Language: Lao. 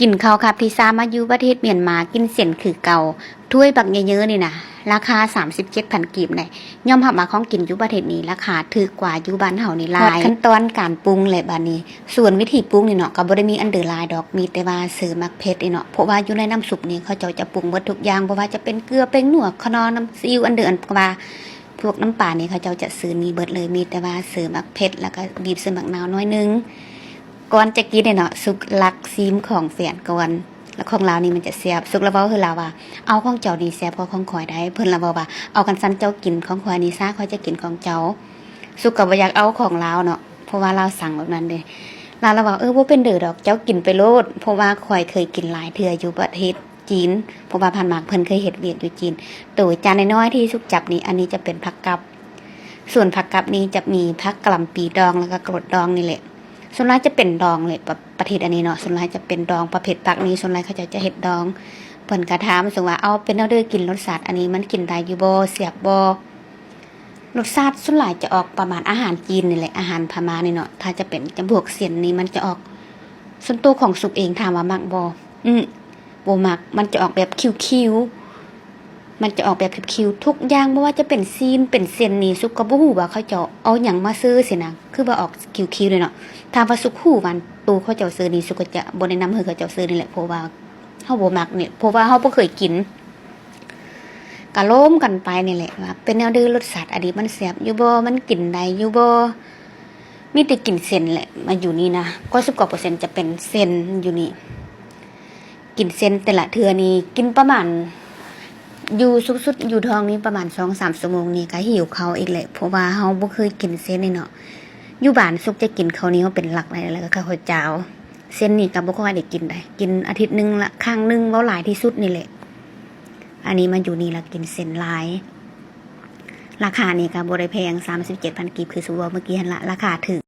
ກິນເຂົ້າຄາບທີສາມມາຢູ່ປະເທດມຽນມາ ກິນເສັ້ນຄືເກົ່າ ຖ້ວຍບັກໃຫຍ່ໆນີ້ນະ ລາຄາສາມສິບເຈັດພັນກີບໄດ໋. ຍອມຮັບວ່າຂອງກິນຢູ່ປະເທດນີ້ລາຄາຖືກກວ່າຢູ່ບ້ານເຮົານີ້ຫຼາຍ. ຮອດຂັ້ນຕອນການປຸງແລ້ວບາດນີ້. ສ່ວນວິທີປຸງນີ້ເນາະ ກໍບໍ່ໄດ້ມີອັນເດີຫຼາຍດອກ ມີແຕ່ວ່າເສີມໝາກເຜັດນີ້ເນາະ ເພາະວ່າຢູ່ໃນນ້ຳຊຸບນີ້ເຂົາເຈົ້າຈະປຸງເບິດທຸກຢ່າງ ບໍ່ວ່າຈະເປັນເກືອ ແປ້ງນົວ ຂະໜໍ່ ນ້ຳຊີວ ອັນເດີ ອັນວ່າ ພວກນ້ຳປານີ້ເຂົາເຈົ້າຈະຊື້ນີ້ເບິດເລີຍ ມີແຕ່ວ່າເສີມໝາກເຜັດ ແລ້ວກໍບີບໃສ່ໝາກນາວໜ້ອຍໜຶ່ງ. ກ່ອນຈະກິນນີ້ເນາະ ສຸກລັກຊີມຂອງແຟນກ່ອນ ແລ້ວຂອງລາວນີ້ມັນຈະແຊບ. ສຸກລະເວົ້າໃຫ້ລາວວ່າ ເອົາ ຂອງເຈົ້ານີ້ແຊບກວ່າຂອງຂ້ອຍໄດ໋. ເພິ່ນລະເວົ້າວ່າ ເອົາ ຄັນຊັ້ນເຈົ້າກິນຂອງຂ້ອຍນີ້ຊະ ຂ້ອຍຈະກິນຂອງເຈົ້າ. ສຸກກໍບໍ່ຢາກເອົາຂອງລາວເນາະ ເພາະວ່າລາວສັ່ງແບບນັ້ນເດ້. ລາວລະເວົ້າ ເອີ ບໍ່ເປັນເດີດອກ ເຈົ້າກິນໄປໂລດ ເພາະວ່າຂ້ອຍເຄີຍກິນຫຼາຍເທື່ອຢູ່ປະເທດ ຈີນ ເພາະວ່າຜ່ານມາເພິ່ນເຄີຍເຮັດວຽກຢູ່ຈີນ. ໂຕຈານນ້ອຍໆທີ່ສຸກຈັບນີ້ ອັນນີ້ຈະເປັນຜັກກັບ ສ່ວນຜັກກັບນີ້ຈະມີຜັກກະຫຼ່ຳປີດອງ ແລ້ວກໍກະໂຫຼດດອງນີ້ແຫຼະ. ສ່ວນຫຼາຍຈະເປັນດອງແຫຼະ ປະ ປະເທດອັນນີ້ເນາະ ສ່ວນຫຼາຍຈະເປັນດອງ ປະເພດຜັກນີ້ ສ່ວນຫຼາຍເຂົາເຈົ້າຈະເຮັດດອງ. ເພິ່ນກໍຖາມ ສົມມຸດວ່າ ເອົາ ເປັນແນວໃດ ກິນລົດຊາດອັນນີ້ ມັນກິນໄດ້ຢູ່ບໍ່ ແຊບບໍ່? ລົດຊາດສ່ວນຫຼາຍຈະອອກປະມານອາຫານຈີນນີ້ແຫຼະ ອາຫານພະມ້ານີ້ເນາະ. ຖ້າຈະເປັນຈຳພວກເສັ້ນນີ້ ມັນຈະອອກ ສ່ວນຕົວຂອງສຸກເອງ ຖາມວ່າມັກບໍ່? ອື ບໍ່ມັກ ມັນຈະອອກແບບຄິວໆ ມັນຈະອອກແບບຄິວໆ ທຸກຢ່າງ ບໍ່ວ່າຈະເປັນຊີ້ນ ເປັນເສັ້ນນີ້ ສຸກກໍບໍ່ຮູ້ວ່າເຂົາເຈົ້າເອົາຫຍັງມາເຊີຊີ້ນະ ຄືວ່າອອກຄິວໆເລີຍເນາະ. ຖ້າວ່າສຸກຮູ້ວ່າໂຕເຂົາເຈົ້າເຊີນີ້ ສຸກກໍຈະບໍ່ແນະນຳໃຫ້ເຂົາເຈົ້າເຊີນີ້ແຫຼະ ເພາະວ່າເຮົາບໍ່ມັກນີ້ ເພາະວ່າເຮົາບໍ່ເຄີຍກິນ. ກະລົມກັນໄປນີ້ແຫຼະວ່າເປັນແນວໃດ ລົດຊາດອັນນີ້ມັນແຊບຢູ່ບໍ່ ມັນກິນໄດ້ຢູ່ບໍ່ ມີແຕ່ກິນເສັ້ນແຫຼະ. ມາຢູ່ນີ້ນະ ເກົ້າສິບເກົ້າເປີເຊັນຈະເປັນເສັ້ນຢູ່ນີ້ ກິນເສັ້ນແຕ່ລະເທື່ອນີ້ກິນປະມານ ຢູ່ສຸດໆຢູ່ທ້ອງນີ້ປະມານສອງສາມຊົ່ວໂມງນີ້ກະຫິວເຂົ້າອີກແຫຼະ ເພາະວ່າເຮົາບໍ່ເຄີຍກິນເສັ້ນນີ້ເນາະ. ຢູ່ບ້ານສຸກຈະກິນເຂົ້າໜຽວເປັນຫຼັກ ແລ້ວກໍເຂົ້າເຈົ້າ. ເສັ້ນນີ້ກໍບໍ່ຄ່ອຍໄດ້ກິນໃດ໋ ກິນອາທິດໜຶ່ງລະຄັ້ງໜຶ່ງ ເວົ້າຫຼາຍທີ່ສຸດນີ້ແຫຼະ. ອັນນີ້ມາຢູ່ນີ້ລະກິນເສັ້ນຫຼາຍ. ລາຄານີ້ກໍບໍ່ໄດ້ແພງ ສາມສິບເຈັດພັນກີບ ຄືສຸກເວົ້າເມື່ອກີ້ຫັ້ນລະ ລາຄາຖືກ.